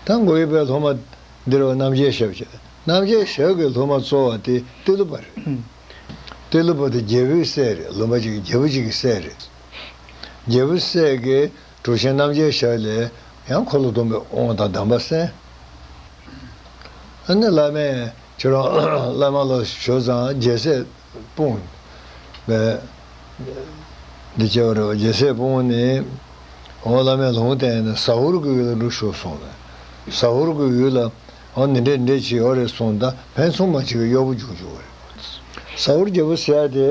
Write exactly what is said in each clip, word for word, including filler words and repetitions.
ད་འགོ་ཡི་པའི་སློབ་མ་འདིར་བ་རྣམ་རྒྱལ་ཞབས་ཀྱི་རྣམ་རྒྱལ་ཞབས་ཀྱི་སློབ་མ་གཙོ་བ་དེ་ཏི་ལོ་པ་རེད། ཏི་ལོ་པ་དེ་རྒྱལ་པོའི་སྲས་རེད། ལུང་པ་གཅིག་གི་རྒྱལ་པོ་གཅིག་གི་སྲས་རེད། རྒྱལ་པོའི་སྲས་ཀྱི་གྲུ་ཆེན་རྣམ་རྒྱལ་ཞབས་ལས་ཡང་འཁོར་ལོ་སྡོམ་པའི་དབང་དང་གདམས་པ་གསན། ཨ་ནི་བླ་མས་ཁྱོད་རང་བླ་མ་ལ་ཞུས་ཙང་རྒྱལ་སྲས་སྤུངས་པས། འདི་བྱས་པ་རེད་བ། རྒྱལ་སྲས་སྤུངས་ནས་འོ་བླ་མས་ལུང་བསྟན་ནས་ཟ་ཧོར་གྱི་ཡུལ་ལ་འགྲོ་ཤོག་གསུངས་པས། ཟ་ཧོར་གྱི་ཡུལ་ལ་འོ་འདི་འདྲས་འདི་འདྲས་ཅིག་ཡོད་རེད་གསུངས། ད་ཕན་ཚུན་མ་གཅིག་གི་གཡོག་པོ་རྒྱུག་རྒྱུག་པ་རེད། ཟ་ཧོར་རྒྱལ་པོ་ཟེར་ཡ་དེ།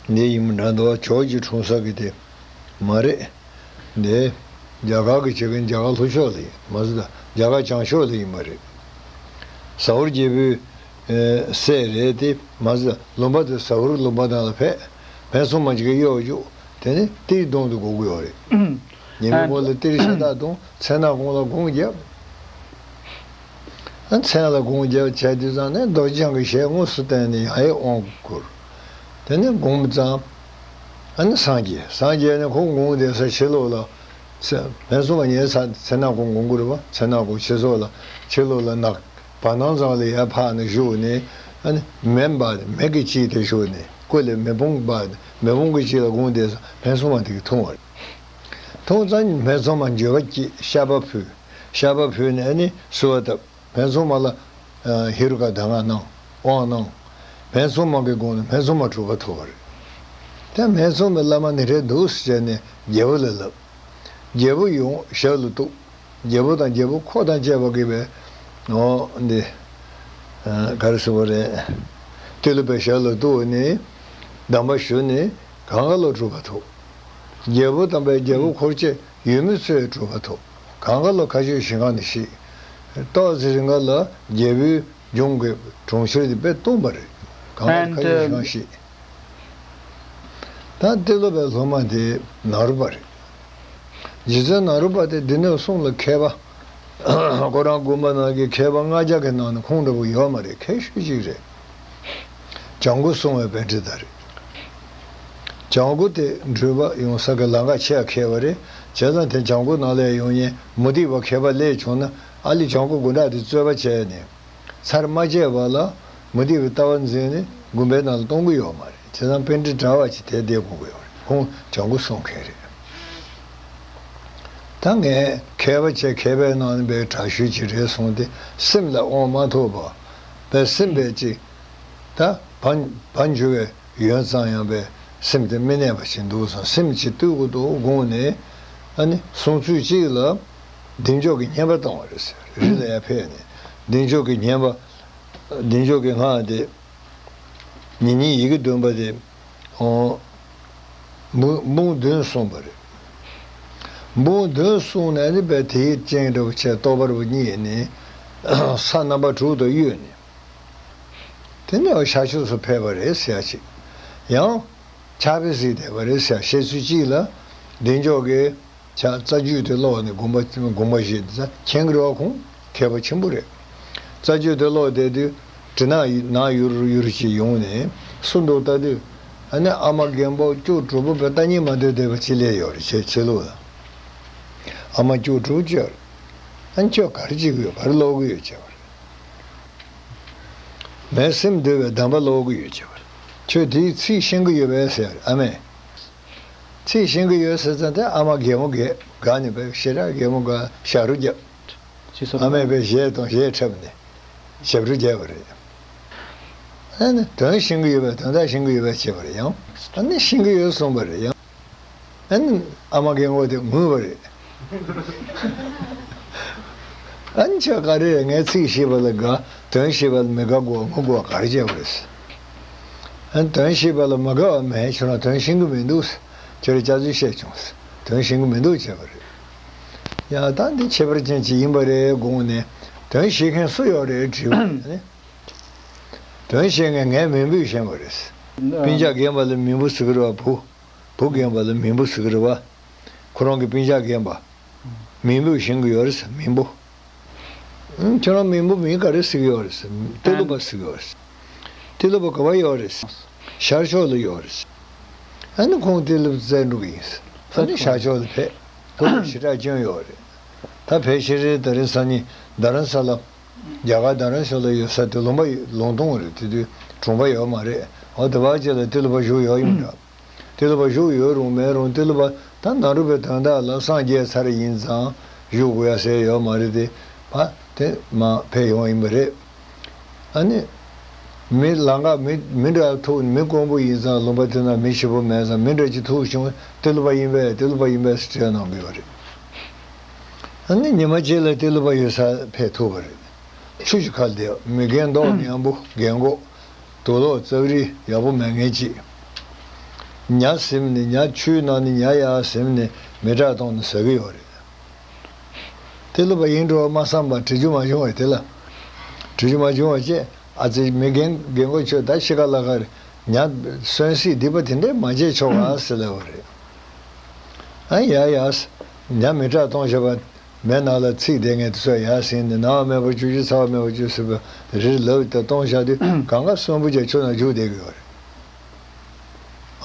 འདི་ཡིན་མི་འདྲ་འདུག་ཇོ་བོ་རྗེ་འཁྲུངས་ས་གི་དེ་མ་རེད། འདི་རྒྱ་གར་གི་བྱེད་མཁན་རྒྱ་གར་ལྷོ་ཕྱོགས་ལ་ཡིན་མ་ཟད། རྒྱ་གར་བྱང་ཕྱོགས་ལ་ཡིན་མ་རེད། ཟ་ཧོར་རྒྱལ་པོའི་ཨེ་སྲས་རེད་དེ་མ་ཟད། ལུང་པ་དེ་ཟ་ཧོར་ལུང་པ་ནང་ལ་ཕེབས། ཕན་ཚུན་མ་གཅིག་གི་གཡོག་རྒྱུག་དེ་ནས་ཏིར་གདོང་དུ་སྒུག་གི་ཡོད་རེད། ཉི་མའི་ཨ་འོག་ལ་ཏིར་ཤ་སྟག་གདོང་། མཚན་ནག་གུང་ལ་དགུང་རྒྱབ། མཚན་ལ་དགུང་རྒྱབ་བྱས་དུས་ཙང་ནས་རྡོ་རྗེ་འཆང་གི་ཞལ་དངོས་སུ་བསྟན་ནས་ཡང་ཡང་དབང་བསྐུར། དེ་ནས་དགོངས་པ་ཙམ། ཨ་ནི་སངས་རྒྱས། སངས་རྒྱས་ནས་ཁོང་དགོངས་བསྡད་ས་ཕྱི་ལོགས་ལ། ཚེ་ཕན་ཚུན་མ་ཉལ་ས་མཚན་ནག་གུང་དགོངས་དགོས་རེད་བ། མཚན་ནག་གུང་ཕྱི་སོགས་ལ་ཕྱི་ལོགས་ལ་ནག་བར་སྣང་ཚང་ལ་ཡར་འཕགས་ནས་བཞུགས་ནས། ཨ་ནི་མེ་འབར་ནས་མེ་གི་དཀྱིལ་དེ་བཞུགས་ནས། སྐུ་ལ་མེ་དཔུང་འབར་ནས་མེ་དཔུང་གི་དཀྱིལ་ལ་དགོངས་བསྡད་ས་ཕན་ཚུན་མ་དེ་གིས་མཐོང་བ་རེད། མཐོང་ཙང་ཕན་ཚུན་མ་འགྱོད་པ་སྐྱེས། བཤགས་པ་ཕུལ། བཤགས་པ་ཕུལ་ནས་ཨ་ནི་གསོལ་བ་བཏབ། ཕན་ཚུན་མ་ལ་ཨ་ཧེ་རུ་ཀ་གདམས་ངག་གནང་། དབང་གནང་། ཕན་ཚུན་མ་གི་དགོངས་ནས་ཕན་ཚུན་མ་གྲུབ་པ་ཐོབ་པ་རེད། དེ་ཕན་ཚུན་མའི་བླ་མ་ནི་རེད་འདུག་ཟེར་ནས་རྒྱལ་པོ་ལ་ལབ། རྒྱལ་པོ་ཡོང་ཞབས་ལ་གཏུགས། རྒྱལ་པོ་དང་རྒྱལ་པོ་འཁོར་དང་བཅས་པ་གིས་པས། འོ་འདི་ཨ་ག་རེ་ཟེར་བ་རེད། ཏི་ལོ་པའི་ཞབས་ལ་གཏུགས་ནས་གདམས་པ་ཞུས་ནས་གང་ག་ལ་གྲུབ་པ་ཐོབ། རྒྱལ་པོ་དང་པའི་རྒྱལ་པོ་འཁོར་བཅས་ཡོད་མི་ཚོས་གྲུབ་པ་ཐོབ། གང་ག་ལ་མཁའ་སྤྱོད་ཞིང་ཁམས་ནས་གཤེགས། ཏོག་ཙེ་རིང་ག་ལ་རྒྱལ་པོའི་ལྗོངས་ཀྱི་གྲོང་ཁྱེར་དེ་དཔེ་སྟོང་པ་རེད། གང་ག་ལ་And, མཁའ་སྤྱོད་ཞིང་um, ཁམས་གཤེགས། ད་ཏི་ལོ་པའི་སློབ་མ་དེ་ནཱ་རོ་པ་རེད། རྗེ་བཙུན་ནཱ་རོ་པ་དེ་སྡེ་སྣོད་གསུམ་ལ་མཁས་པ། ཁོ་རང་དགོན་པ་ནང་གི་མཁས་པ་ལྔ་བརྒྱ་གི་ནང་ནས་ཁོང་འདྲ་པོ་ཡོད་མ་རེད། མཁས་ཤོས་ཅིག་རེད། བྱང་སྒོ་སྲུང་བའི་པཎྜི་ཏ་རེད། བྱང་སྒོ་དེ་འགྲུལ་པ་ཡོང་ས་གི་ལམ་ཁ་ཆེས་མཁས་པ་རེད། བྱས་ཙང་དེ་བྱང་སྒོ་ནང་ལ་ཡོང་མཁན་མུ་སྟེགས་པ་མཁས་པ་སླེབས་བྱུང་ན། ཨ་ལས་བྱང་སྒོ་དགོན་གྲྭ་དེ་རྩོད་པ་བྱས་ནས་ཚར་མ་བཅད་བར་ལ་མུ་སྟེགས་པའི་ལྟ་བ་འཛིན་ནས་དགོན་པའི་ནང་ལ་གཏོང་གི་ཡོད་མ་རེད། བྱས་ཙང་པཎྜི་ཏ་འདྲ་བ་ཅིག་དེར་བསྡད་དགོས་ཀྱི་ཡོད་རེད། ཁོང་བྱང་སྒོ་སྲུང་མཁན་རེད། ད་ངས་མཁས་པ་བྱས་མཁས་པའི་ནང་ནས་པའི་དྲག་ཤོས་ཅིག་རེད་གསུངས་ཏེ་སེམས་ལ་དབང་མ་ཐོབ་པ། པའི་སེམས་པའི་ཅིག་ད་བ་བ་འཇུ་བའི་ཡོན་ཙམ་ཡང་པའི་སེམས་དེ་མི་གནས་པ་ཞིག་འདུག་ཙང་སེམས་ཅིག་གཏོད་དགོས་འདུག་དགོངས་ནས། ཨ་ནི་གསུང་ཚུལ་གཅིག་ལ་གདེང་འཇོག་གི་བསྙེན་པ་བཏང་བ་རེད་ཟེར། རི་ལ་ཡར་ཕེབས་ནས་གདེང་འཇོག་གི་བསྙེན་པ། གདེང་འཇོག་གི་སྔགས་དེ་ཉེ་སྙིང་ཡི་གེ་བདུན་པ་དེ། འོ། འབུམ་འབུམ་བདུན་གསུངས་པ་རེད། འབུམ་བདུན་གསུངས་ནས་ནི་པའི་དེའི་སྤྱན་འདྲ་བོ་བྱས་རྟོགས་པ་རུ་བརྙེས་ནས་ས་རྣམ་པ་དྲུག་ཏུ་གཡོས་ནས། དེ་ནས་ཤར་ཕྱོགས་སུ་ཕེབས་པ་རེད་ཟེར་ཡ་ཅིག་ཡང་ཕྱག་དཔེ་གཟིགས་བསྡད་པ་རེད་ཟེར་ཡ་བཤད་ཚུལ་གཅིག་ལ། གདེང་འཇོག་གི་ཕྱག་རྩ་རྒྱུད་དེ་ཀློག་ནས་དགོངས་པ་དགོངས་པ་བཞེས་ཏེ་མཁྱེན་གྱི་རེད་བ། ཁོང་མཁས་པ་ཆེན་པོ་རེད། རྩ་རྒྱུད་དེ་ཀློག་བསྡད་དུས་དྲི་ནག་ནག་ཡུར་ཡུར་ཅིག་ཡོང་ནས་སུ་འདུག་ལྟ་དུས། ཨ་ནི་ཨ་མ་རྒན་པོ་སྐྱོ་གྲོགས་པོ་བས་ལྟ་ཉན་མ་འདོད་བསྡད་པ་ཅིག་སླེབས་ཡོད་རེད། ཕྱི་ཕྱི་ལོགས་ལ། ཨ་མ་སྐྱོ་གྲོགས་ཅིག་ཡོད་རེད། ཨ་ནི་ཁྱོད་ག་རེ་བྱེད་ཀྱི་ཡོད། ག་རེ་ཀློག་གི་ཡོད་བྱས་པ་རེད། ངའི་སེམས་འདུལ་བའི་གདམས་པ་ཀློག་གི་ཡོད་བྱས་པ་རེད། ཁྱོད་དེའི་ཚིག་ཤེས་ཀྱི་ཡོད་པས་ཟེར་ཨ་མས། ཚིག་ཤེས་ཀྱི་ཡོད་ཟེར་ཙང་དེ་ཨ་མ་རྒན་མོ་རྒས་དགའ་ནས་པས་ཞེ་དྲག་རྒན་མོ་དགའ་ཞབས་བྲོ་བརྒྱབ། ཅི་སོང་། ཨ་མས་པས་གཞས་དང་གཞས་འཁྲབ་ནས་ཞབས་བྲོ་བརྒྱབ་པ་རེད། ཨ་ནི་དོན་ཤེས་ཀྱི་ཡོད་པས་དོན་དག་ཤེས་ཀྱི་ཡོད་པས་བྱས་པ་རེད་ཡང་། ཨ་ནི་ཤེས་ཀྱི་ཡོད་གསུངས་པ་རེད་ཡང་། ཨ་ནི་ཨ་མ་རྒན་མོ་དེ་ངུས་པ་རེད། ཨ་ནི་ཁྱོད་ག་རེ་ངའི་ཚིག་ཤེས་པ་ལ་དགའ། དོན་ཤེས་པ་ལ་མི་དགའ་དགོས་ངུ་དགོས་ག་རེ་བྱས་པ་རེད། ཨ་ནི་དོན་ཤེས་པ་ལ་མ་དགའ་བ་མེད། ཁྱོད་རང་དོན་ཤེས་ཀྱི་མི་འདུག་ཁྱོད་རང་སྐྱག་རྫུན་བཤད་བྱུང་། དོན་ཤེས་ཀྱི་མི་འདུག་བྱས་པ་རེད། ཡང་ད་འདི་ཁྱད་པར་ཅན་ཅིག་ཡིན་པ་རེད་དགོངས་ནས། དོན་ཤེས་མཁན་སུ་ཡོད་རེད་དྲིས་པ་ནི། དོན་ཤེས་མཁན་ངའི་མིང་པོས་ཤེས་པ་རེད། སྤུན་ཀྱག་རྒན་པ་ལ་མིང་པོ་ཟེར་གི་རེད་བ། བུ། བུ་རྒན་པ་ལ་མིང་པོ་ཟེར་གི་རེད་བ། ཁོ་རང་གི་སྤུན་ཀྱག་རྒན་པ། མིང་པོས་ཤེས་ཀྱི་ཡོད་རེད། མིང་པོ། ཨང་། ཁྱོད་རང་མིང་པོ་མིང་ག་རེ་ཟེར་གི་ཡོད་རེད། ཏི་ལོ་པ་ཟེར་གི་ཡོད་རེད། ཏི་ལོ་པ་ག་པར་ཡོད་རེད། ཤར་ཕྱོགས་ལ་ཡོད་རེད། ཨ་ནི་ཁོང་ཏི་ལོ་པ་བཙལ་འགྲོ་གི་ཡིན། ཨ་ནི་ཤར་ཕྱོགས་ལ་ཕེབས། ཁོ་ཚོ་ཞེ་དྲག་སྐྱོན་ཡོད་རེད། ད་ཕལ་ཆེར་ད་རེས་སང་ཉིན་རྡ་རམ་ས་ལ། རྒྱ་གར་རྡ་རམ་ས་ལ་ཡོད་ས་དེ་ལུང་པ་ཡོད། ལུང་སྟོང་རེད། དེ་དུས་གྲོང་པ་ཡོད་མ་རེད། འོ་དེ་བར་ཅིག་ལ་ཏི་ལོ་པ་བཞུགས་ཡོད་ཡིན་འདྲ། ཏི་ལོ་པ་བཞུགས་ཡོད་རུང་མེད་རུང་ཏི་ལོ་པ་ད་ནཱ་རོ་པའི་དོན་དག་ལ་སངས་རྒྱས་ཚར་ཡིན་ཙང་བཞུགས་དགོས་ཡ་ཟེར་ཡོད་མ་རེད་དེ། ཕ་དེ་མ་ཕེབས་ཡོང་ཡིན་པ་རེད། ཨ་ནི། མི་ལང་ཀ་མི་མི་འདྲ་ཐུག་མི་དཀོན་པོ་ཡིན་ཙང་ལུང་པ་དེ་ན་མི་ཞེ་པོ་མེད་ཙང་མི་འདྲ་ཅིག་ཐུག་བྱུང་ཏི་ལོ་པ་ཡིན་པས་ཏི་ལོ་པ་ཡིན་པས་ཟེར་དྲིས་གནང་གི་ཡོད་རེད། ཨ་ནི་ཉི་མ་གཅིག་ལ་ཏི་ལོ་པ་ཡོད་ས་ཕེབས་ཐུབ་པ་རེད། ཆུ་ཞིག་ཁ་བདེ་མི་རྒན་མདོག་ངན་པོ་རྒན་གོག་དུག་ལོག་ཙག་རིལ་ཡག་པོ་མེད་མཁན་ཅིག་ཉ་ཟིམ་ནས་ཉ་ཆུའི་ནང་ནས་ཉ་ཡར་ཟིམ་ནས་མི་ཁྲག་གཏོང་ནས་ཟ་གི་ཡོད་རེད། ཏི་ལོ་པ་ཡིན་འགྲོ་བ་མ་བསམ་པ་དྲི་རྒྱུ་མ་བྱུང་བས་དེ་ལ། དྲི་རྒྱུ་མ་བྱུང་བ་བཅས་ཨ་ཙི་མི་རྒན་རྒན་གོག་ཁྱོད་ད་ཤི་ཁ་ལ་ཁར་ཉ་གསོན་སྲིད་སྡིག་པ་དེ་འདྲས་མ་བྱེད་ཆོག་ཨ་ཟེར་ལབ་པ་རེད། ཨ་ཡ་ཡ། ཉ་མི་ཁྲག་གཏོང་བྱས་པ་མེ་ནང་ལ་ཚིག་བསྡད་མཁན་དེ་ཚོ་ཡར་ཟིན་ནས་ནང་མེད་པར་བཅུག་རྒྱུ་ཚ་བ་མེད་པར་བཅུག་ཟེར་བ་རེད་ལབ་དེ་གཏོང་བཞག་དུས་གང་ག་གསོན་པོ་བྱས་ཆུ་ནང་རྒྱུག་བསྡད་ཀྱི་ཡོད་རེད།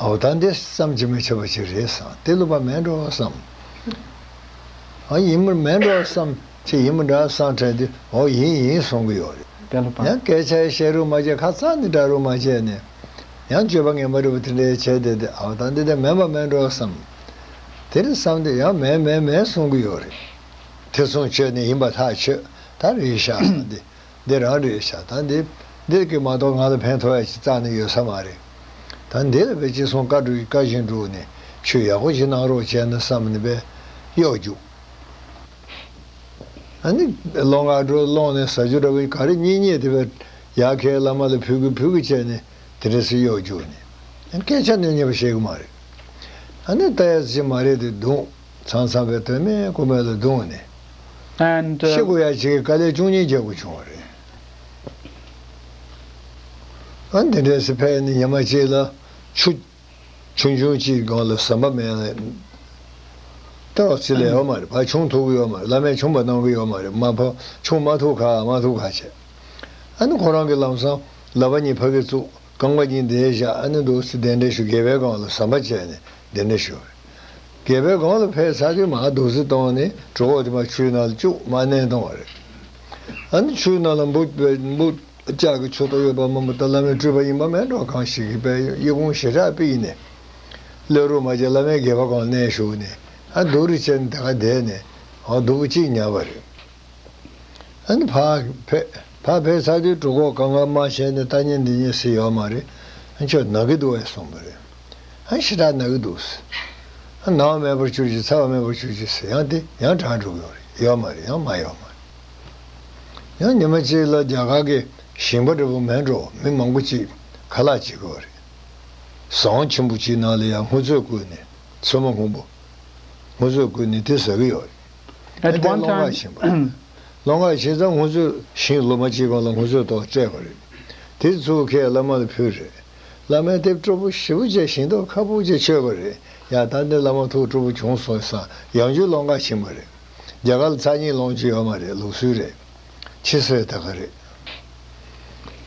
ཨའོ་ད་འདི་བསམ་གྱིས་མི་ཁྱབ་པ་ཞིག་རེད་བསམ། ཏི་ལོ་པ་མེད་འགྲོ་བསམ། ཨ་ཡིན་མིན་མེད་འགྲོ་བསམ་ཅི་ཡིན་མིན་འདྲ་བསམ་དྲན་དུས་ཨོ་ཡིན་ཡིན་གསུང་གི་ཡོད་རེད། ཏི་ལོ་པ། ཡང་སྐད་ཆ་བཤད་རོགས་མ་བྱས་ཁ་རྩང་ནས་འདྲ་རོགས་མ་བྱས་ནས། ཡང་སྤྱོད་པ་ངན་པ་རེད་པ་དེ་འདྲའི་བྱས་བསྡད་དེ་ཨའོ་ད་འདི་དེ་མེད་པ་མེད་འགྲོ་བསམ། དེ་རེད་བསམ་དུས་ཡང་མེད་མེད་མེད་གསུང་གི་ཡོད་རེད། ཐེ་ཚོམ་བཅད་ནས་ཡིན་པ་ཐག་ཆོད་ད་རེད་ཤག་བསམ་སྟེ། འདི་རང་རེད་ཤག་ད་འདི། འདི་གིས་མ་གཏོགས་ང་ལ་ཕན་ཐོགས་ཡ་ཞིག་རྩ་ནས་ཡོད་ས་མ་རེད། ད་འདི་ལ་བས་ཅི་སོང་བཀའ་སྒྲུབ་བཀའ་བཞིན་སྒྲུབ་ནས་ཆོས་ཡག་པོ་ཞིག་གནང་རོགས་བྱས་ན་བསམ་ནས་བས་གཡོག་རྒྱུགས། ཨ་ནི་ལོང་ག་འགྲོ་ལོང་ནས་ཟ་རྒྱུ་འདྲ་བོ་ག་རེ་རྙེད་རྙེད་དེ་བས་ཡར་ཁའི་བླ་མ་ལ་ཕུལ་གི་ཕུལ་གི་བྱས་ནས་དེ་འདྲ་སེ་གཡོག་རྒྱུགས་ནས་སྐད་ཆ་ནི་སྙན་པོ་བཤད་གི་མ་རེད། ཨ་ནི་ལྟ་ཡ་ཅི་མ་རེད་དེ་རྡུང་། ཚང་ཚང་བའི་དོན་མེད་ཀུ་མེད་ལ་བརྡུངས་ནས། And, uh, ཤི་དགོས་ཡ་ཅིག་གི་དཀའ་ལས་བཅུ་གཉིས་རྒྱག་དགོས་བྱུང་བ་རེད། ཨ་འདི་འདྲས་སུ་ཕེབས་ནས་ཉི་མ་གཅིག་ལ་ཆུ་ཆུང་ཆུང་གཅིག་སྒང་ལ་ཟམ་པ་མེད་ལ། ཏོག་ཙི་ལས་ཡོད་མ་རེད། ཕར་ཆུང་ཐུག་གི་ཡོད་མ་རེད། བླ་མས་ཆུང་བ་གནང་གི་ཡོད་མ་རེད། མ་ཕར་ཆུང་མ་ཐུག་ག་མ་ཐུག་ག་བྱས། ཨ་ནི་ཁོ་རང་གི་ལམ་སང་ལག་པ་གཉིས་ཕ་གིར་བཙུགས། རྐང་པ་གཉིས་འདིར་བཞག་ཨ་ནི་འདུག་སེ་གདན་འདྲེན་ཞུ། སྒལ་པའི་སྒང་ལ་ཟམ་པ་བྱས་ནས་གདན་འདྲེན་ཞུ། སྒལ་པའི་སྒང་ལ་ཕེབས་ཚར་དུས་མར་འདུག་སེ་བཏང་ནས་གྲོད་ཁོག་དེ་མར་ཆུའི་ནང་ལ་བཅུག་མར་མནན་བཏང་བ་རེད། ཨ་ནི་ཆུའི་ནང་ལ་འབུ་འབུ་ལྕགས་ཀྱི་ཆུ་ཏོ་ཡོད་པ་མང་པོ་ད་བླ་མའི་སྤྲུལ་པ་ཡིན་པ་མེད་འགྲོ་གང་ཞིག་གིས་པས་གཡས་གཡོན་ཞེ་དྲག་པས་ཡིན་ནས། གློད་རོགས་མ་བྱས་བླ་མའི་སྒལ་པ་སྒང་ལ་མནན་བཞག་ནས་ཨ་སྡུག་རུས་བྱས་ནས་དེ་ག་བསྡད་ནས་ཨ་སྡུག་པོ་གཅིག་ཉར་བ་རེད། ཨ་ནི་ཕར་ཕེབས། ཕར་ཕེབས་ཚར་དུས་གྲོད་ཁོག་གང་ག་མ་བྱས་ནས་ལྟ་ཉན་འདི་ཉན་ཟེར་ཡོད་མ་རེད། ཨ་ཁྱོད་ན་གི་འདུག་ཨེ་གསུངས་པ་རེད། ཨ་ཞེ་དྲག་ན་གི་འདུག་ཟེར། ཨ་ནམ་མེད་པར་གྱུར་ཅིག་ཚ་བ་མེད་པར་གྱུར་ཅིག་ཟེར་ཡང་དེ་ཡང་དྲག་འགྲོ་གི་ཡོད་རེད། ཡོད་མ་རེད། ཡང་མ་ཡོད་མ་རེད། ཡང་ཉི་མ་གཅིག་ལ་རྒྱ་གར་གྱི་ཞིང་པ་འདྲ་པོ་མེད་འགྲོ་མི་མང་པོ་ཅིག་ཁ་ལག་བྱེད་ཀྱི་ཡོད་རེད། ཟངས་ཆེན་པོ་ཅིག་ནང་ལ་ཡང་སྔོ་ཚོད་བསྐུས་ནས་ཚོད་མ་སྔོན་པོ་སྔོ་ཚོད་བསྐུས་ནས་དེ་ཟ་གི་ཡོད་རེད། At དེ་one སློང་ག time, ཞིང་པ། སློང་ག་ཞིང་ཚང་སྔོ་ཚོད་ཞིང་ལོ་མ་གཅིག་གོང་ལ་སྔོ་ཚོད་ཐོག་སྤྲད་པ་རེད། དེ་ཚུར་ཁྱེར་བླ་མ་ལ་ཕུལ་རེད། བླ་མས་དེ་སྤྲོ་པོ་ཞེ་པོ་བྱས་ཞིང་ཐོག་ཁ་པོ་བྱས་མཆོད་པ་རེད། ཡ་ད་འདི་བླ་མ་ཐུགས་སྤྲོ་པོ་བྱུང་སོང་བསམ་ཡང་བསྐྱར་སློང་ག་ཕྱིན་པ་རེད། རྒྱ་གར་ལ་ཚར་གཉིས་སློང་རྒྱུ་ཡོད་མ་རེད། ལུགས་སྲོལ་རེད། ཕྱི་སོས་ད་ག་རེད།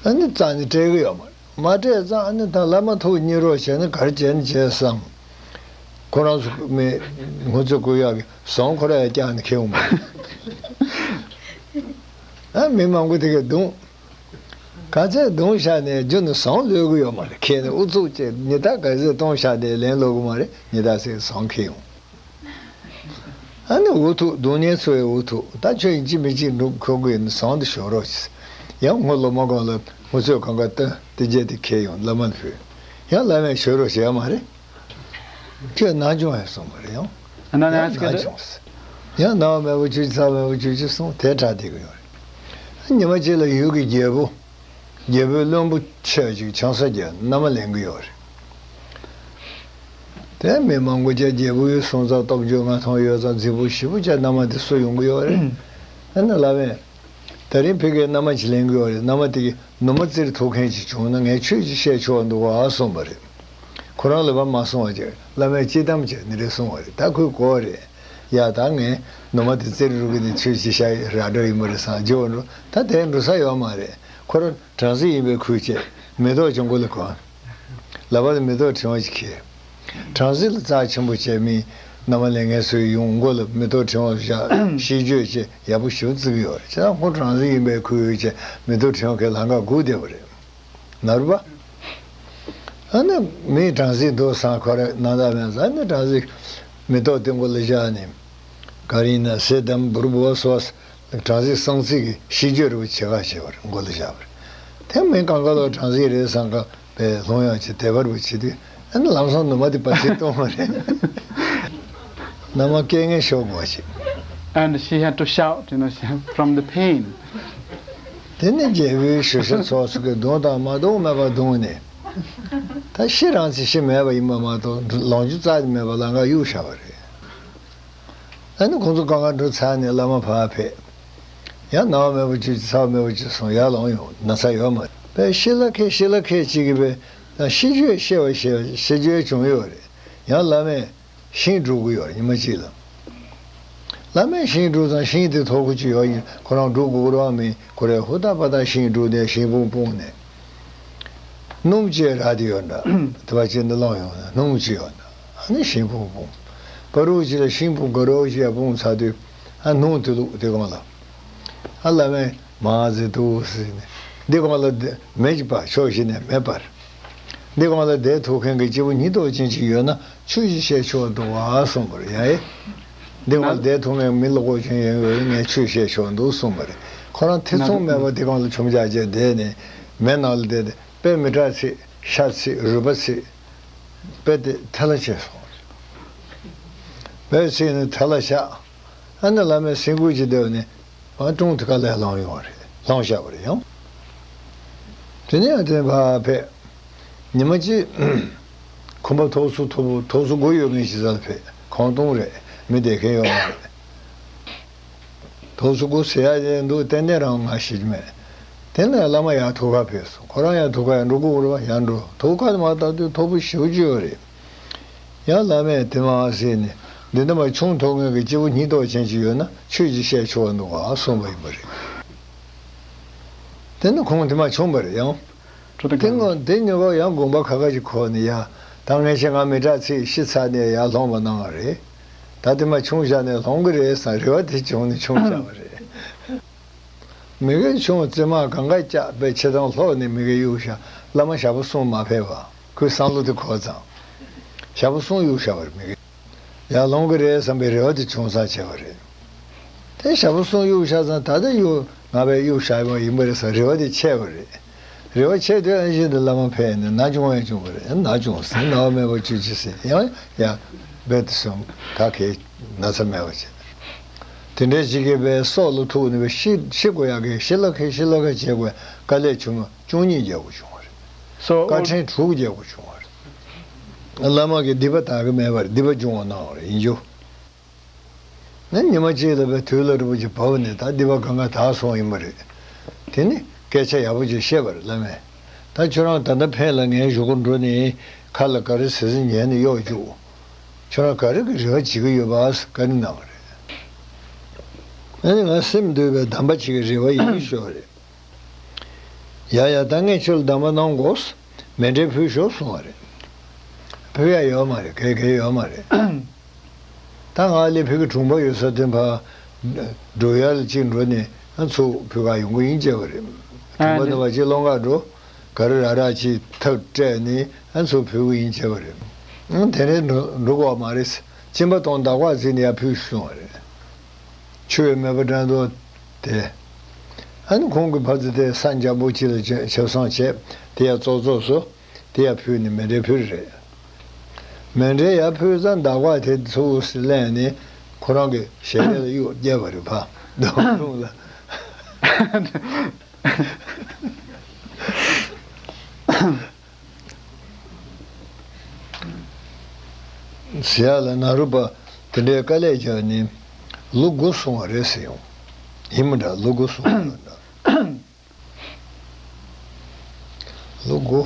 ཨ་ནི་རྩ་ནས་སྤྲད་གི་ཡོད་མ་རེད། མ་སྤྲད་ཙང་ཨ་ནི་ད་བླ་མ་ཐུགས་མཉེས་རོགས་བྱས་ན་ག་རེ་བྱས་ན་བྱས་བསམ། ཁོ་རང་ཚོ་མི་སྔོ་ཚོད་བསྐུ་ཡག་གི་ཟངས་ཁོ་ར་ཡ་བཀྱག་ནས་ཁྱེར་འོང་བ་རེད། ཨ་མི་མང་པོ་དེ་གས་བརྡུངས། ག་ཚད་བརྡུངས་བཞག་ནས་རྒྱུ་ནི་ཟངས་ལོས་གི་ཡོད་མ་རེད། ཁྱེར་ནས་ཨུ་ཚུགས་བྱས་ཉི་ཟླ་ག་ཚད་གཏོང་བཞག་ནས་ལན་ལོག་གི་མ་རེད། ཉི་ཟླ་ཟེར་ཟངས་ཁྱེར་འོང་། ཨ་ནི་འུ་ཐུག་རྡུང་ཉེན་ཚོ་ཡི་འུ་ཐུག་ད་ཁྱོད་ཡིན་གཅིག་མིན་གཅིག་འགྲུབ་ཁོ་དགོས་ཡིན་ཟངས་འདི་ཞོ་རོགས་ཤིག་ཡང་སྔོ་ལོ་མ་གང་ལ་སྔོ་ཚོད་གང་ག་སྟོན་ཏི་རྒྱལ་དེ་ཁྱེར་ཡོང་བླ་མ་ལ་ཕུལ། ཡང་བླ་མས་ཞོ་རོགས་བྱས་མ་རེད། ཁྱོད་ནང་སྦྱོང་ཡང་གསུངས་པ་རེད་ཡང་། ཨ་ན་ན་ཡང་ཡང་ན་སྐད་ཆ། ཡང་ན་བ་མེད་པ་ཆུ་ཚ་བ་མེད་པ་ཆུ་ཆུ་གསུངས་དེ་དྲག་བསྡད་ཀྱི་ཡོད་རེད། ཉི་མ་གཅིག་ལ་ཡུལ་གྱི་རྒྱལ་པོ། རྒྱལ་པོའི་བློན་པོ་ཆོས་ཅིག་ཆང་ས་རྒྱལ་མནའ་མ་ལེན་གྱི་ཡོད་རེད། དེ་མི་མང་པོ་ཅག་རྒྱལ་པོའི་གསུང་ཚགས་སྟོབས་འབྱོར་མངའ་ཐང་ཡོད་ཙང་རྫིག་པོ་ཞེ་པོ་ཅག་མནའ་མ་དེ་སུ་ཡོང་གི་ཡོད་རེད། ཨ་ནི་ལབ་པས། དེ་རིང་ཕ་གིར་མནའ་མ་ཅིག་ལེན་གྱི་ཡོད་རེད། མནའ་མ་དེ་གིས་ནུ་མ་བཙིར་ཐུབ་མཁན་ཅིག་བྱུང་ན་ངས་ཆོས་ཅིག་བཤད་ཆོག་འདུག་ཨ་གསུངས་པ་རེད། ཁོ་རང་ལབ་པ་མ་གསུང་བ་ཅིག་བླ་མས་སྤྱི་གཏམ་བྱས་འདི་འདྲ་གསུངས་པ་རེད། ད་ཁོས་གོ་བ་རེད། ཡ་ད་ངས་ནུ་མ་དེ་བཙིར་རུ་གི་ནས་ཆོས་ཅིག་བཤད་ར་འགྲོ་ཡིན་པ་རེད་བསམ་འགྱོ་འགྲོ། ད་དེ་འགྲོ་ས་ཡོད་མ་རེད། ཁོ་རང་བྲམ་ཟེ་ཡིན་པའི་ཁུལ་བྱས་མེ་ཏོག་ཅིག་མགོ་ལ་གོན། ལག་པ་ལ་མེ་ཏོག་ཕྲེང་བ་ཅིག་འཁྱེར། བྲམ་ཟེ་ལ་རྩ་ཆེན་པོ་བྱས་མི་ མནའ་མ་ལེན་མཁན་ཚོས་ཡོང་མགོ་ལ་མེ་ཏོག་ཕྲེང་བ་བཞག་ཤིས་བརྗོད་བྱས་ཡག་པོ་ཞེ་པོ་བརྩི་གི་ཡོད་རེད། བྱས་ཙང་ཁོང་གྲངས་འཛིན་ཡིན་པའི་ཁུལ་བྱས་མེ་ཏོག་ཕྲེང་བ་གི་ལམ་ཁ་སྒུག་བསྡད་པ་རེད། ནོར་བ། ཨ་ནི་མི་གྲངས་འཛིན་འདུག་བསམ། ཁོ་རང་ནང་ལ་མེད་ཟེར། ཨ་ནི་གྲངས་འཛིན་མེ་ཏོག་དེ་མགོ་ལ་བཞག་ནས། ག་རེ་ཡིན་ན་ཟས་དང་འབུར་བོ་སོགས་གྲངས་འཛིན་གསང་ཚིག་གི་ཤིས་བརྗོད་རུ་བྱེད་ག་བྱེད་པར་མགོ་ལ་བཞག་པར། དེ་མི་གང་ག་ལོ་གྲངས་འཛིན་རེད་བསམ་ག་པའི་ལྷོང་ཡང་ཆེ་དད་པར་བུ་བྱེད་དུས། ཨ་ནི་ལམ་སང་ནུ་མ་དེ་པ་ཚིག་གཏོང་བ་རེད། མནའ་མ་སྐད་ངན་ཤོར་དགོས་ཤིག And she had to shout, you know, from the pain. དེ་ནི་རྒྱལ་པོའི་ཞུ་ཤ་ཚོགས་སུ་གི་རྡུང་དང་མ་རྡུང་མེད་པར་རྡུང་ནས། ད་ཤི་རང་ཚེ་ཤི་མེད་པ་ཡིན་པ་མ་གཏོགས་ལོངས་སྤྱོད་རྩ་ནས་མེད་པ་ལམ་ཁ་གཡུག་བཞག་པ་རེད། ཨ་ནི་ཁོང་ཚོ་གང་ག་འགྲོ་ཚར་ནས་བླ་མ་ཕར་ཕེབས། ཡང་ནམ་མེད་པ་ཅིག་ཚ་མེད་པ་ཅིག་སོང་ཡར་ལོངས་ཡོང་ན་ཚ་ཡོད་མ་རེད། པས་ཤི་ལ་ཁད་ཤི་ལ་ཁད་ཅིག་གིས་པས་ད་ཤི་བརྗོད་ཤེས་པ་ཤེས་པ་ཤི་བརྗོད་བྱུང་ཡོད་རེད། ཡང་བླ་མས་ཤིང་སྒྲུག་གི་ཡོད་རེད་ཉི་མ་གཅིག་ལ། བླ་མས་ཤིང་སྒྲུག་ཙང་ཤིང་དེ་ཐོག་ཁུ་ཅིག་ཡོད་ཡིན་ཁོ་རང་སྒྲུག་དགོས་རོགས་མིན་ཁོ་རས་ཧུར་ཐག་པ་ཐག་ཤིང་སྒྲུག་ནས་ཤིང་སྤུངས་སྤུངས་ནས། སྣུམ་ཅིག་རག་དེ་ཡོད་འདྲ། དེ་བ་ཅན་དུ་བླངས་ཡོང་ན་སྣུམ་ཅིག་ཡོད་འདྲ། ཨ་ནི་ཤིང་སྤུངས་སྤུངས། པ་རུ་ཅིག་ལ་ཤིང་སྤུངས་དགའ་རོགས་ཅིག་ཡ་སྤུངས་ཚར་དུས། ཨ་སྣུམ་དེ་བླུགས་དེ་གང་ལ། ཨ་བླ་མས་མ་ཟེར་འདུག་ཟེར་ནས། འདི་གང་ལ་མེ་ཅིག་སྤར་ཕྱོགས་བཞི་ནས་མེ་སྤར། འདི་གང་ལ་བསྡད་ཐུབ་མཁན་གྱི་སྐྱེས་བུ་སྙིང་སྟོབས་ཅན་ཅིག་ཡོད་ན་ཆོས་ཅིག་བཤད་ཆོག་འདུག་ཨ་གསུངས་པ་རེད་ཡ་ཨེ། འདི་གང་ལ་བསྡད་ཐུབ་མཁན་མི་བློ་ཁོག་ཅན་ཡོད་ཡོད་ངས་ཆོས་བཤད་ཆོག་འདུག་གསུངས་པ་རེད། ཁོ་རང་ཐེ་ཚོམ་མེད་པར་འདི་གང་ལ་ཆུམ་ཆག་བྱས་བསྡད་ནས་མེ་ནང་ལ་བསྡད་དེ། དཔེ་མི་དྲག་ཚིག་ཤ་ཚིག་རུས་པ་ཚིག་དཔེ་དེ་ཐལ་ལ་བྱས་སོང་། དཔེ་ཚིག་ནི་ཐལ་ལ་བཞག་ཨ་ནི་བླ་མའི་སེམས་ཁུར་གྱི་སྡེ་བ་ནི་ཨ་ཀྲུང་དེ་ག་ལས་ལྷོང་ཡོང་བ་རེད། ལྷོང་བཞག་པ་རེད་ཡང་། དེ་ནས་ཨ་དེ་ཕ་ཕེབས། ཉི་མ་གཅིག་ཁོམ་པ་ཐོག་སུ་ཐོག་ཐོག་སུ་སྒོ་ཡོད་མཁན་ཞིག་ས་ལ་ཕེབས་ཁོང་སྟོང་རེད། མི་བསྡད་མཁན་ཡོད་མ་རེད། ཐོག་སུ་སྒོ་ཟེར་ཡ་དེ་འདུག་ཏན་ཏན་རང་ང་ཤེས་ཀྱི་མེད། དེ་ནས་བླ་མ་ཡར་ཐུག་ག་ཕེབས་སོང་། ཁོ་རང་ཡར་ཐུག་ག་ཡར་འགྲོ་དགོས་རེད་བ། ཡར་འགྲོ་ཐུག་ག་མ་བཏང་དུས་མཐོ་པོ་ཞེ་པོ་ཅིག་ཡོད་རེད། ཡང་བླ་མས་དེ་མ་ཟེར་ནས་འདི་འདྲ་མ་ཆུང་མཐོ་ངེས་ཀྱི་སྐྱེས་བུ་སྙིང་སྟོབས་ཅན་ཅིག་ཡོད་ན་ཆོས་ཅིག་བཤད་ཆོག་འདུག་ག་གསུངས་པ་ཡིན་པ་རེད། དེ་ནི་ཁོང་དེ་མ་ཆུང་པ་རེད་ཡང་། ཁྲོ་དེ་དེ་སྔོན་དེ་ཉོ་ག་ཡང་དགོངས་པ་ཁ་ཁ་ཅིག་ཁོག་ནས་ཡ། ད་ངས་ཤེས་ང་མི་དྲག་ཚིག་ཤི་ཚར་ནས་ཡར་ལྷོང་བ་གནང་བ་རེད། ད་དེ་མ་ཆུང་བཞག་ནས་ལྷོང་གི་རེད་བསམ་རེ་བ་དེ་བྱུང་ནས་ཆུང་བཞག་པ་རེད། མི་གེ་ཆུང་བཙུན་མ་གང་ག་སྐྱག་པའི་ཆེ་ཐང་ལྷོག་ནས་མི་གེ་གཡུག་ཤ་བླ་མ་ཞག་པོ་གསུམ་མ་ཕེབས་པ་ཁོའི་བསམ་བློ་དེ་འཁོར་ཙང་། ཞག་པོ་གསུམ་གཡུག་ཤ་བར་མི་གེ་ཡར་ལོང་གི་རེད་བསམ་པའི་རེ་བ་དེ་བྱུང་ས་བྱས་པ་རེད། དེ་ཞག་པོ་གསུམ་གཡུག་ཤ་ཙང་ད་ལྟ་གཡུག་ང་བས་གཡུག་ཤ་བ་ཡིན་པ་རེད་བསམ་རེ་བ་དེ་ཆད་པ་རེད། རེ་བ་ཆད་དུས་ཨན་ཞིག་ཏུ་བླ་མ་ཕེབས་ནས་ན་ཆུང་བས་བྱུང་བ་རེད། ན་ཆུང་ཟེར་ན་བ་མེད་པ་བཅུ་གཅིག་ཟེར་ཡང་ཡ་བེད་དུ་སོང་ག་གེ་ན་ཚ་མེད་པ་བྱས། དེ་འདྲའི་ཞིག་གིས་པའི་སྲོག་ལ་ཐུག་ནས་པའི་ཤི་ཤི་དགོས་ཡག་གི་ཤི་ལ་ཁད་ཤི་ལ་ཁད་བྱེད་དགོས་དཀའ་ལས་ཆུང་ངུ་བཅུ་གཉིས་རྒྱག་དགོས་བྱུང་བ་རེད། So དཀའ་ཕྲན་དྲུག་རྒྱག་དགོས་བྱུང་བ་རེད། བླ་མ་གིས་སྡིག་པ་དག་གི་མེད་པར་སྡིག་པ་སྦྱོང་བ་གནང་བ་རེད་ཡིན་རྒྱུ། ང་ཉི་མ་གཅིག་ལ་པའི་དུས་ལ་རིན་པོ་ཆེ་བབས་ནས་ད་སྡིག་པ་གང་ག་དག་སོང་ཡིན་པ་རེད། དེ་ནི་སྐད་ཆ་ཡག་པོ་ཅིག་བཤད་པ་རེད་བླ་མས། ད་ཁྱོད་རང་ད་ལྟ་ཕན་ལ་ངའི་གཞུག་གུ་འགྲོ་ནས་ཁ་ལ་ག་རེ་ཟེར་ཟིན་ཉན་ནས་གཡོག་བཅུག་ཁྱོད་རང་ག་རེ་གི་རེ་བ་བྱེད་ཀྱི་ཡོད་པ་བཀའ་འདྲི་གནང་བ་རེད། ཨ་ནི་ང་སེམས་འདུལ་བའི་གདམས་པ་ཅིག་གི་རེ་བ་ཡིན་ཞུ་བ་རེད། ཡ་ཡ་ད་ངས་ཁྱོད་ལ་གདམས་པ་གནང་དགོས། མཎྜལ་ཕུལ་ཤོག་གསུང་བ་རེད། ཕུལ་ཡ་ཡོད་མ་རེད་གལ་གལ་ཡོད་མ་རེད། ད་ང་ལས་ཕུལ་གི་གྲོང་པ་ཡོད་ས་དེ་ཕ། འགྲོ་ཡ་ལ་གཅིག་འགྲོ་ནས་ཨ་ཚུགས་ཕུལ་ག་ཡོང་གི་ཡིན་བྱས་པ་རེད། གྲོང་པ་འདི་བ་གཅིག་སློང་ག་འགྲོ། ག་རེ་ར་ར་གཅིག་ཐབས་སྤྲད་ནས་ཨ་ཚུགས་ཕུལ་གི་ཡིན་བྱས་པ་རེད། ཨང་དེ་རིང་འགྲོ་འགྲོ་དགོས་མ་རེད། གཅིན་པ་གཏོང་འདག་པ་བརྩིས་ནས་ཡར་ཕུལ་གསུང་བ་རེད། ཆུ་བའི་མེ་བ་འགྲན་དོ་དེ། ཨ་ནི་ཁོང་གི་ཕ་ཚོ་དེ་ས་འཇམ་པོ་ཅིག་ལ་ཆ་ཆབ་གསང་བྱས་དེ་ཡ་ཙོག་ཙོག་བཟོ། དེ་ཡ་ཕུལ་ནས་མཎྜལ་ཕུལ་རེད། མཎྜལ་ཡ་ཕུལ་ཙང་འདག་པ་དེ་ཚུགས་སུ་ལེན་ནས་ཁོ་རང་གི་ཞལ་ལས་ལ་གཡུག་བརྒྱབ་པ་རེད་ཕ། འདོང་ཁུང་ལ། ཟེར་ཡ་ལ་ན་རུ་པ་དེ་འདྲའི་དཀའ་ལས་བརྒྱབ་ནས་ལོ་དགུ་སོང་བ་རེད་ཟེར་ཡོང་། ཡིན་མི་འདྲ་ལོ་དགུ་སོང་བ་འདྲ། ལོ་དགུ།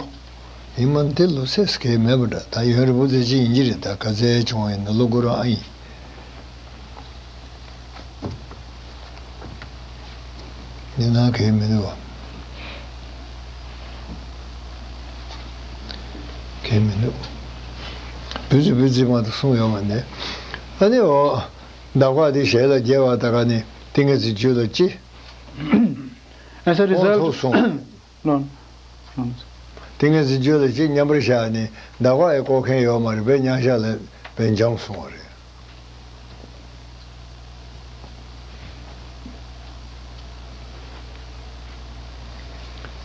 ཡིན་མ་འདི་ལོ་ཚད་གས་མེད་པ་འདྲ་ད་ཡོན་རི་བོ་ཙེ་ཅི་ཡིན་གྱི་རེད་ད་ག་ཚད་བྱུང་བ་ཡིན་ན་ལོ་དགུ་རང་ཨ་ཡིན། འདི་ན་གས་མི་འདུག་བ། གས་མི་འདུག་བུ་ཙི་བུ་ཙི་མ་དང་གསུང་ཡོད་མ་ནས། ད་ནི་འོ། འདབ་ཁ་དེ་ཞལ་ལ་རྒྱས་པ་ད་ག་ནི་ཏིང་ངེ་འཛིན་རྒྱུད་ལ་སྐྱེ། As a ཨོ་result, ཐུག་སོང་། ལོན། ལོན། ཏིང་ངེ་འཛིན་རྒྱུད་ལ་སྐྱེ་མཉམ་པར་བཞག་ནི་འདབ་ཁ་ཡི་བཀོག་མཁན་ཡོད་མ་རེད་པས། མཉམ་བཞག་ལ་པས་འཇམ་སོང་བ་རེད།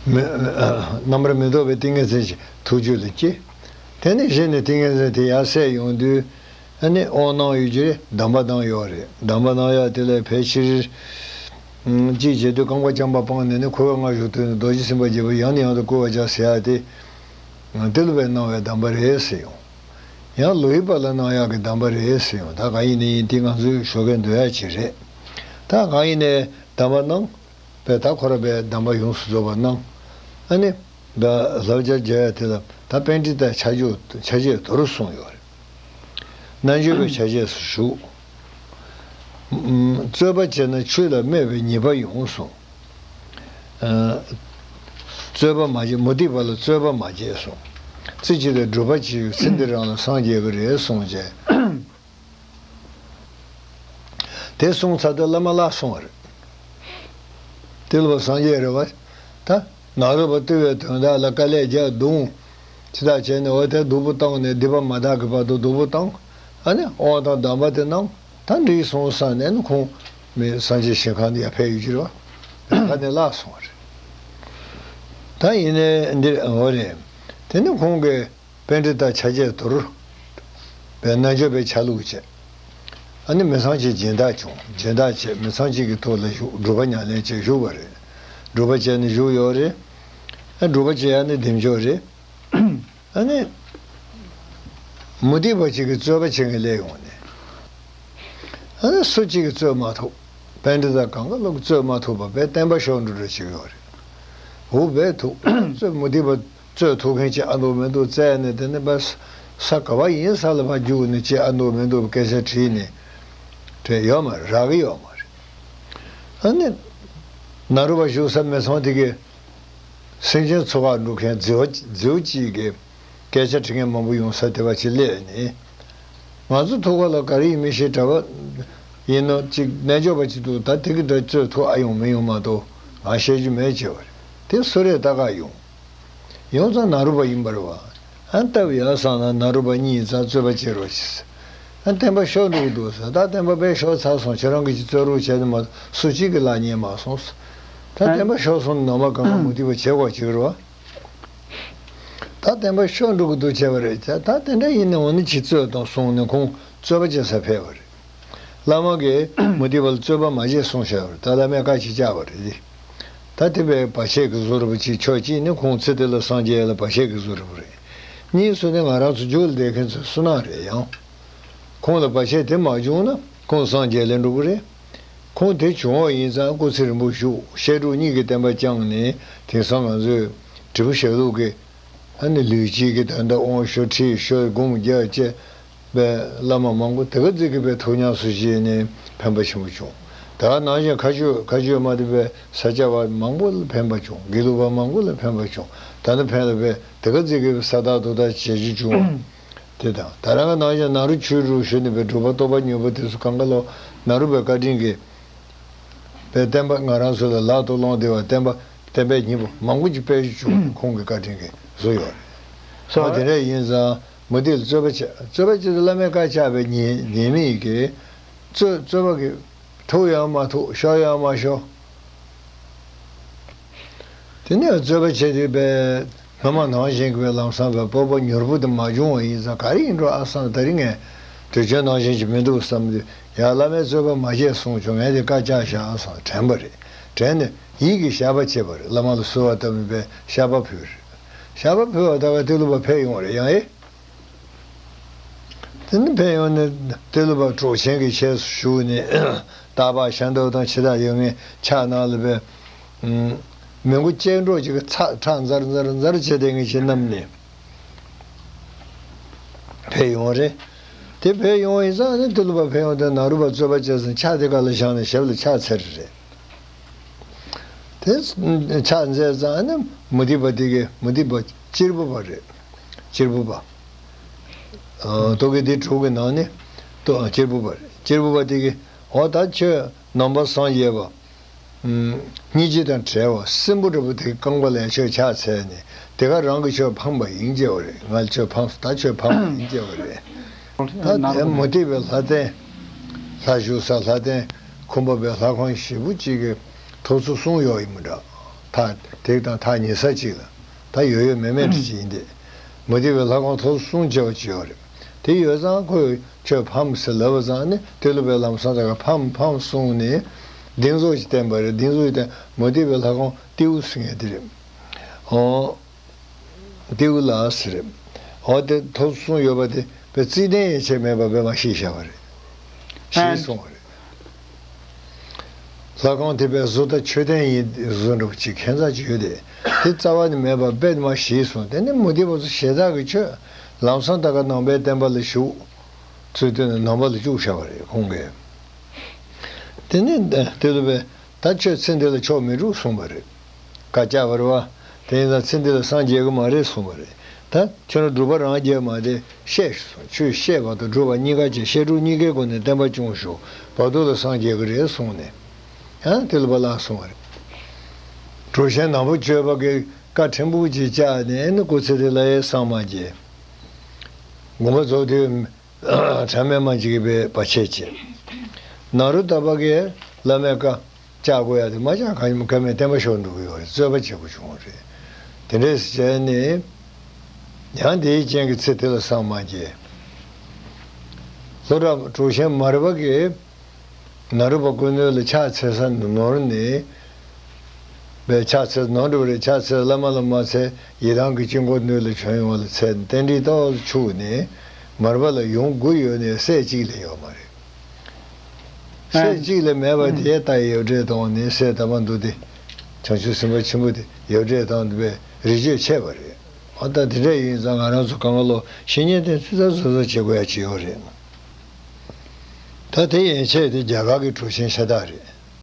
མི། རྣམ་པར་མི་རྟོག་པའི་ཏིང་ངེ་འཛིན་ཞིག་ཐུགས་རྒྱུད་ལ་སྐྱེ། དེ་ནས་གཞི་ནས་ཏིང་ངེ་འཛིན་དེ་ཡར་སད་ཡོང་དུས། ཨ་ནི་དབང་གནང་ཡོད་ཀྱི་རེད། གདམས་པ་གནང་ཡོད་རེད། གདམས་པ་གནང་ཡག་དེ་ལ་ཕལ་ཆེར། ཨམ། གཅིག་བྱེད་དུས་རྐང་པ་རྐྱང་པ་སྤངས་ནས་ནི་འཁོར་བའི་སྔར་བཞུགས་དུས་ནི་རྡོ་རྗེ་སེམས་དཔའ་རྒྱལ་པོ་ཡང་ནས་ཡང་དུ་བསྐུལ་བར་བྱ་ཟེར་ཡག་དེ། ཨ། དེ་ལ་བས་གནང་བའི་གདམས་པ་རེད་ཟེར་ཡོང་། ཡང་ལོ་ཡི་བར་ལ་གནང་ཡག་གི་གདམས་པ་རེད་ཟེར་ཡོང་། ད་གང་ཡིན་ནི་ཡིན། དེ་ང་ཚོའི་ཞོགས་ཀས་འདོན་ཡག་ཅིག་རེད། ད་གང་ཡིན་ནའི་གདམས་པ་གནང་། པས་ད་ཁོ་ར་པས་གདམས་པ་ཡོངས་སུ་རྫོགས་པ་གནང་། ཨ་ནི། ད་བསླབ་བྱ་བརྒྱ་ཡ་དེ་ལ་ད་པཎྜི་ཏ་ཕྱག་རྒྱ་ཕྱག་རྒྱས་དོར་གསུངས་ཡོད་རེད། རྣལ་འབྱོར་པའི་ཕྱག་རྒྱས་སུ་ཞུགས། ཨམ། རྩོད་པ་བྱས་ན་ཆོས་ལ་སྨད་པའི་ཉེས་པ་ཡོང་གསུངས། ཨ། རྩོད་པ་མ་བྱེད། མུ་སྟེགས་པ་ལ་རྩོད་པ་མ་བྱེད་གསུངས། རྩེ་གཅིག་ཏུ་སྒྲུབ་པ་བྱེད་པའི་ཚེ་འདི་རང་ལ་སངས་རྒྱས་ཀྱི་རེད་གསུངས་བྱས། དེ་གསུངས་ཚར་དུས་བླ་མ་ལྷག་སོང་བ་རེད། ཏི་ལོ་པ་སངས་རྒྱས་རེད་བ། ད་ནཱ་རོ་པ་བཏུལ་བའི་དོན་དག་ལ་དཀའ་ལས་རྒྱག་རྡུང་། ཇི་ལྟར་བྱས་ནས་འོ་དེ་སྡུག་པོ་བཏང་ནས་སྡིག་པ་མ་དག་གི་བར་དུ་སྡུག་པོ་བཏང་། ཨ་ནི་དབང་དང་གདམས་པ་དེ་གནང་། ད་འགྲིག་སོང་བསམ་ནས་ནི་ཁོང་མི་སངས་རྒྱས་ཞིང་ཁམས་ཡར་ཕེབས་ཡོད་ཀྱི་རེད་བ། ཁ་ནས་བརླག་སོང་བ་རེད། ད་ཡིན་ནའི་འདིར་འོ་རེད། དེ་ནི་ཁོང་གིས། པཎྜི་ཏ་ཕྱག་རྒྱས་དོར། པའི་རྣལ་འབྱོར་པའི་ཆ་ལུགས་བྱས། ཨ་ནི་མི་ཚངས་པའི་སྦྱིན་བདག་བྱུང་། སྦྱིན་བདག་བྱས་མི་ཚངས་པའི་གི་ཐོག་ལ་བཞུགས། སྒྲུབ་པ་ཉམས་ལེན་བྱས་བཞུགས་པ་རེད། སྒྲུབ་པ་བྱས་ནས་བཞུགས་ཡོད་རེད། ཨ། སྒྲུབ་པ་བྱེད་ཡ་ནི་བདེ་མཆོག་རེད། ཨ་ནི། མུ་སྟེགས་པ་ཅིག་གིས་རྩོད་པ་བྱེད་མཁན་སླེབས་ཡོང་ནས། ཨ་ནི་སུ་གཅིག་གིས་རྩོད་མ་ཐུབ། པཎྜི་ཏ་གང་ག་ལོག་རྩོད་མ་ཐུབ་པ་བས་བསྟན་པ་ཤོར་འགྲོ་འགྲོ་བྱེད་ཀྱི་ཡོད་རེད། འོ་བས་ཐུག་རྩོད་མུ་སྟེགས་པ། རྩོད་ཐུབ་མཁན་ཅིག་ཨ་འདུག་མི་འདུག་བཙལ་ནས། དེ་ནས་པ་ས་ག་བ་ཡིན་ས་ལ་ཕར་རྒྱུགས་ནས་ཅིག་ཨ་འདུག་མི་འདུག་སྐད་ཆ་དྲིས་ནས། དྲན་ཡོད་མ་རེད། རག་གི་ཡོད་མ་རེད། ཨ་ནི། ནཱ་རོ་པ་བཞུགས་ས་མི་ཚང་དེ་གི། སེམས་ཅན་འཚོ་བ་སྒྲུབ་མཁན་རྫི་བོ་རྫི་བོ་གཅིག་གིས་སྐད་ཆ་དྲི་མཁན་མང་པོ་ཡོང་ས་དེ་པ་ཅིག་སླེབས་ནས། ང་ཚོ་ཐུག་པ་ལ་ག་རེ་ཡིན་མི་ཤེས། གྲྭ་པ་ཡིན་ནོ་ཅིག་རྣལ་འབྱོར་པ་ཅིག་འདུག་ད་དེ་གི་འདྲ་རྩོད་ཐུབ་ཨ་ཡོང་མི་ཡོང་མ་གཏོགས་ང་བཤད་རྒྱུ་མེད་ཅེས་པ་རེད། དེ་སུ་རེད་ལྟ་ག་ཡོང་། ཡོང་ཙང་ནཱ་རོ་པ་ཡིན་པ་རེད་བ། ཨ། སྟབས་ཡག་བསམ་ན་ནཱ་རོ་པ་གཉིས་ཙང་རྩོད་པ་བྱེད་རོགས་བྱེད། ཨ། བསྟན་པ་ཤོར་འགྲོ་གི་འདུག་ཟེར། ད་བསྟན་པ་དཔེ་ཤོར་ཚར་སོང་། ཁྱེད་རང་གིས་ཅིག་རྩོད་རོགས་བྱས་ནས་མ་སུ་གཅིག་གིས་ལབ་མཁན་མ་སོང་ཟེར། ད་བསྟན་པ་ཤོར་སོང་ན་ནང་མ་གང་ག་མུ་སྟེགས་པ་བྱེད་དགོས་ཅིག་རེད་བ། ད་བསྟན་པ་ཤོར་འགྲོ་གི་འདུག་བྱས་པ་རེད། ད་ད་དེ་འདྲ་ཡིན་ནའང་ནི་ཅིག་རྩོད་དང་གསུངས་ནས་ཁོང་རྩོད་པ་བྱེད་སར་ཕེབས་པ་རེད། བླ་མ་གིས་མུ་སྟེགས་པ་ལ་རྩོད་པ་མ་བྱེད་གསུངས་བཞག་པ་རེད། ད་བླ་མས་བཀའ་ཅིག་བཅག་པ་རེད། ད་དེ་བས་བར་ཆད་ཀྱི་བཟོ་འདྲ་པོ་ཅིག་ཆོག་ཅིག་ནི་ཁོང་ཚེ་འདི་ལ་སངས་རྒྱས་ལ་བར་ཆད་ཀྱི་བཟོ་འདྲ་པོ་རེད། གཉིས་སུ་ནི་ང་རང་ཚོ་རྒྱུད་ལ་བསྡད་མཁན་ཚོའི་བསོད་ནམས་རེད། ཡང་ཁོང་ལ་བར་ཆད་དེ་མ་བྱུང་ན་ཁོང་སངས་རྒྱས་ལ་འགྲོ་གི་རེད། ཁོང་དེ་བྱུང་བ་ཡིན་ཙང་སྐུ་ཚེ་རིང་པོ་བཞུགས། བཤད་སྒྲུབ་གཉིས་ཀྱི་བསྟན་པ་བསྐྱངས་ནས། དེང་སང་ང་ཚོས་དྲིལ་བུ་ཞལ་ལུགས་ཀྱི། ཨ་ནི་ལུས་དཀྱིལ་གྱི་དོན་དག་དབང་ཞུ་ཁྲིད་ཞུ་སྒོམ་རྒྱག་བཅས་པའི་བླ་མ་མང་པོ་དེ་ག་ཙིག་གི་བས་ཐུགས་ཉམས་སུ་བཞེས་ནས་ཕན་པ་ཆེན་པོ་བྱུང་། ད་ག་ནང་བཞིན་མཁའ་སྤྱོད་མཁའ་སྤྱོད་མ་དེ་བས་ས་སྐྱ་པ་མང་པོ་ལ་ཕན་པ་བྱུང་། དགེ་ལུགས་པ་མང་པོ་ལ་ཕན་པ་བྱུང་། ད་ནི་ཕན་ལ་བས་དེ་ག་ཙིག་གི་ས་བདག་རྡོ་བདག་བྱེད་རྒྱུ་བྱུང་། དེ་དང་ད་རང་གི་ནང་བཞིན་ནཱ་རོ་ཆོས་དྲུག་ཞུ་ནས་བས་སྒྲུབ་པ་རྟོགས་པ་མྱུར་པོ་དེ་ཚོ་གང་ག་ལོ་ནཱ་རོ་པའི་བཀའ་དྲིན་གྱིས། པའི་བསྟན་པ་ང་རང་ཚོ་ལ་ལག་ཏུ་བླངས་བསྡད་པ་བསྟན་པ་བསྟན་པའི་སྙིང་པོ་མང་པོ་ཅིག་དཔལ་གྱི་བྱུང་ཁོང་གི་བཀའ་དྲིན་གྱིས་བཟོ་ཡོད་རེད། ད་དེ་འདྲ་ཡིན་ཙང་མུ་སྟེགས་ལ་རྩོད་པ་བྱེད། རྩོད་པ་བྱེད་དུས་བླ་མས་བཀའ་བཅག་པའི་ཉེས་ཉེས་དམིགས་ཀྱིས་རྩོད་རྩོད་པ་གི་ཐུག་ཡང་མ་ཐུག་ཤོར་ཡང་མ་ཤོར། དེ་ནས་རྩོད་པ་བྱེད་དུས་པའི་སྔ་མ་ནང་བཞིན་གྱི་བའི་ལམ་སང་བའི་སྤོབས་པ་མྱུར་པོ་དེ་མ་བྱུང་བ་ཡིན་ཙང་ག་རེ་ཡིན་འགྲོ་ཨ་བསམ། ད་རིང་ངས་དུས་རྒྱུན་ནང་བཞིན་གྱི་མི་འདུག་བསམ་དུས་ཡ་བླ་མས་རྩོད་པ་མ་བྱེད་གསུངས་བྱུང་། ངས་དེ་བཀའ་བཅག་བཞག་བསམ་དྲན་པ་རེད། དྲན་ནས་ཡིད་ཀྱིས་བཤགས་པ་བྱས་པ་རེད། བླ་མ་ལ་གསོལ་བ་བཏབ་ནས་པའི་བཤགས་པ་ཕུལ་རེད། བཤགས་པ་ཕུལ་བ་ད་ག་ཏི་ལོ་པ་ཕེབས་ཡོང་རེད། ཡང་ཨེ། དེ་ནས་ཕེབས་ཡོང་ནས་ཏི་ལོ་པ་གྲོགས་ཆེན་གྱི་ཆས་སུ་ཞུགས་ནས་སྟག་ལྤགས་ཤ་འདབ་དང་ཕྱི་དག་ཡོད་ངེས་ཕྱག་ནང་ལ་བས། མི་མགོ་ལྕེ་འགྲོ་ཅིག་གི་ཚ་ཁྲག་འཛར་འཛར་འཛར་བྱས་དེ་ངེས་ཆེ་བསྣམས་ནས་ཕེབས་ཡོང་རེད། དེ་ཕེབས་ཡོང་ཡིན་ཙང་ནི་ཏི་ལོ་པ་ཕེབས་ཡོང་དུས་ནཱ་རོ་པ་རྩོད་པ་བྱས་ཙང་ཕྱག་དེ་ག་ལ་བཞག་ནས་ཞབས་ལ་ཕྱག་འཚལ་རེད། དེ་ཕྱག་འཚལ་ཙང་ནི་མུ་སྟེགས་པ་དེ་གའི་མུ་སྟེགས་པ་གཅེར་བུ་པ་རེད། གཅེར་བུ་པ། ཨ། རྟོག་གེ་སྡེ་དྲུག་གི་ནང་ནས་ ཏོ་གཅེར་བུ་པ་རེད། གཅེར་བུ་པ་དེ་གིས་འོ་ད་ཁྱོད་ནང་པ་སངས་རྒྱས་པ། སྙིང་རྗེ་དང་བྲལ་བ་སྲིན་པོ་འདྲ་པོ་དེ་རྐང་པ་ལ་ཁྱོད་ཕྱག་འཚལ་ནས་དེ་ག་རང་གིས་ཁྱོད་ཕམ་པ་ཡིན་ཅེས་པ་རེད། ང་ཁྱོད་ཕམ་སོང་། ད་ཁྱོད་ཕམ་པ་ཡིན་ཅེས་པ་རེད། ད་དེ་མུ་སྟེགས་པའི་ལྷ་ལྡན། ལྷ་བཞུགས་ས་ལྷ་ལྡན་ཁུམ་པ་པའི་ལྷ་ཁང་ཞེ་པོ་ཅིག་གི་ཐོག་ཚོ་གསུམ་ཡོད་ཡིན་མི་འདྲ། ཐག་དེ་དང་ཐག་ཉེ་ས་ཅིག་ལ་ད་ཡོད་ཡོད་མེད་མེད་འདྲ་ཅིག་ཡིན་ཏེ། མུ་སྟེགས་པའི་ལྷ་ཁང་ཐོག་གསུམ་བྱས་པ་ཅིག་ཡོད་རེད། དེ་ཡོད་ཙང་ཁོས་ཁྱོད་ཕམ་ཟེར་ལབ་པ་ཙང་ནི་དེ་ལ་པའི་ལམ་སང་ད་ག་ཕམ་ཕམ་གསུངས་ནས་གདེང་ཚོགས་ཀྱིས་བསྟན་པ་རེད། གདེང་ཚོགས་ཀྱིས་བསྟན་མུ་སྟེགས་པའི་ལྷ་ཁང་ཏེའུ་ཟེར་མཁན་དེ་རེད། ཨོ། ཏེའུ་ལ་ཟེར་རེད། ཨོ་དེ་ཐོག་གསུམ་ཡོད་པ་དེ་པའི་རྩིས་གདན་ཡན་ཆད་མེད་པ་པའི་མ་ཤེས་བཞག་པ་རེད། ཞེས་གསུངས་པ་རེད། ལྷ་ཁང་དེ་པའི་བཟོ་ལྟ་མཆོད་རྟེན་ཡིན་བཟོ་འདྲ་པོ་ཅིག་ཁྱད་མཚར་ཅིག་ཡོད་དེ། དེ་རྩ་བ་ནས་མེད་པ་དཔེ་མ་ཞེས་གསུངས། དེ་ནི་མུ་སྟེགས་པ་ཚོ་ཞེ་དྲག་གི་ཆོས་ལམ་སང་ད་ག་ནང་པའི་བསྟན་པ་ལ་ཞུགས། ཚུལ་དེ་ནི་ནང་པ་ལ་བཅུག་བཞག་པ་རེད་ཁོང་གིས། དེ་ནི་དེ་ལ་པའི་ད་ཁྱོད་ཚེ་འདི་ལ་ཆོས་མི་འགྲུབ་གསུངས་པ་རེད། བཀའ་བཅག་པ་རེད་བ། དེ་ཡིན་ཙང་ཚེ་འདི་ལ་སངས་རྒྱས་ཀྱི་མ་རེད་གསུངས་པ་རེད། ད་ཁྱོད་རང་སྒྲུབ་པ་རང་རྒྱལ་མ་དེ་བཤད་ཤིག་གསུངས། ཆོས་བཤད་པ་དང་སྒྲུབ་པ་གཉིས་ཀ་བྱས། བཤད་སྒྲུབ་གཉིས་ཀའི་སྒོ་ནས་བསྟན་པ་སྐྱོང་ཤོག། བར་དུ་ལ་སངས་རྒྱས་ཀྱི་རེད་གསུངས་ནས། ཡང་དེ་ལ་པ་ལགས་གསུངས་པ་རེད། གྲུབ་ཆེན་ནག་པོ་སྤྱོད་པ་གིས་བཀའ་ཕྲན་བུ་ཅིག་བཅག་ནས་ནི་སྐུ་ཚེ་དེ་ལ་ཡང་སངས་མ་རྒྱས། དགོངས་པ་རྫོགས་དུས། གྲངས་མེད་མ་ཅིག་གིས་པའི་བར་ཆད་བྱས། ནཱ་རོ་ཏ་པ་གིས་བླ་མའི་བཀའ་བཅག་དགོས་ཡ་དེ་མ་བཅག་ག་ནི་མ་ཀ་མའི་བསྟན་པ་ཤོར་འགྲོ་གི་ཡོད་རེད། རྩོད་པ་བྱེད་དགོས་བྱུང་བ་རེད། དེ་འདྲས་བྱས་ནས་ཡང་དེའི་རྐྱེན་གྱིས་ཚེ་དེ་ལ་སངས་མ་རྒྱས། ལྷོ་བྲག་གྲུབ་ཆེན་མར་པ་གིས་ནཱ་རོ་པ་སྐུ་མདུན་ལ་ཕྱག་འཚལ་ས་ནོར་ནས། པའི་ཕྱག་འཚལ་ནོར་འགྲོ་རེད། ཕྱག་འཚལ་བླ་མ་ལ་མ་འཚལ། ཡི་དམ་གྱི་དཀྱིལ་འཁོར་མདུན་ལ་བྱོན་ཡོང་བ་ལ་འཚལ། རྟེན་འབྲེལ་ཏོག་ཙམ་འཆུགས་ནས། མར་པ་ལ་ཡོང་དགོས་ཡོད་ནས་སྲས་གཅིག་ལས་ཡོད་མ་རེད། སྲས་གཅིག་ལས་མེད་པ་དེ་ལྟ་ཡི་ཡབ་སྲས་དང་ནི་སྲས་དམ་པ་འདུག་སྟེ། བྱང་ཆུབ་སེམས་དཔའ་ཆེན་པོ་དེ་ཡབ་སྲས་དང་འདུག་པའི་རིགས་རྒྱུད་ཆད་པ་རེད། ཨ་ད་དེ་འདྲ་ཡིན་ཙང་ང་རང་ཚོ་གང་ག་ལོ་བཤེས་གཉེན་དེ་ཙི་ཙ་ཙི་ཙ་བྱེད་དགོས་ཡ་ཅིག་ཡོད་རེད། ད་དེ་ཡན་ཆད་དེ་རྒྱ་གར་གྱི་གྲུབ་ཆེན་ཤ་སྟག་རེད།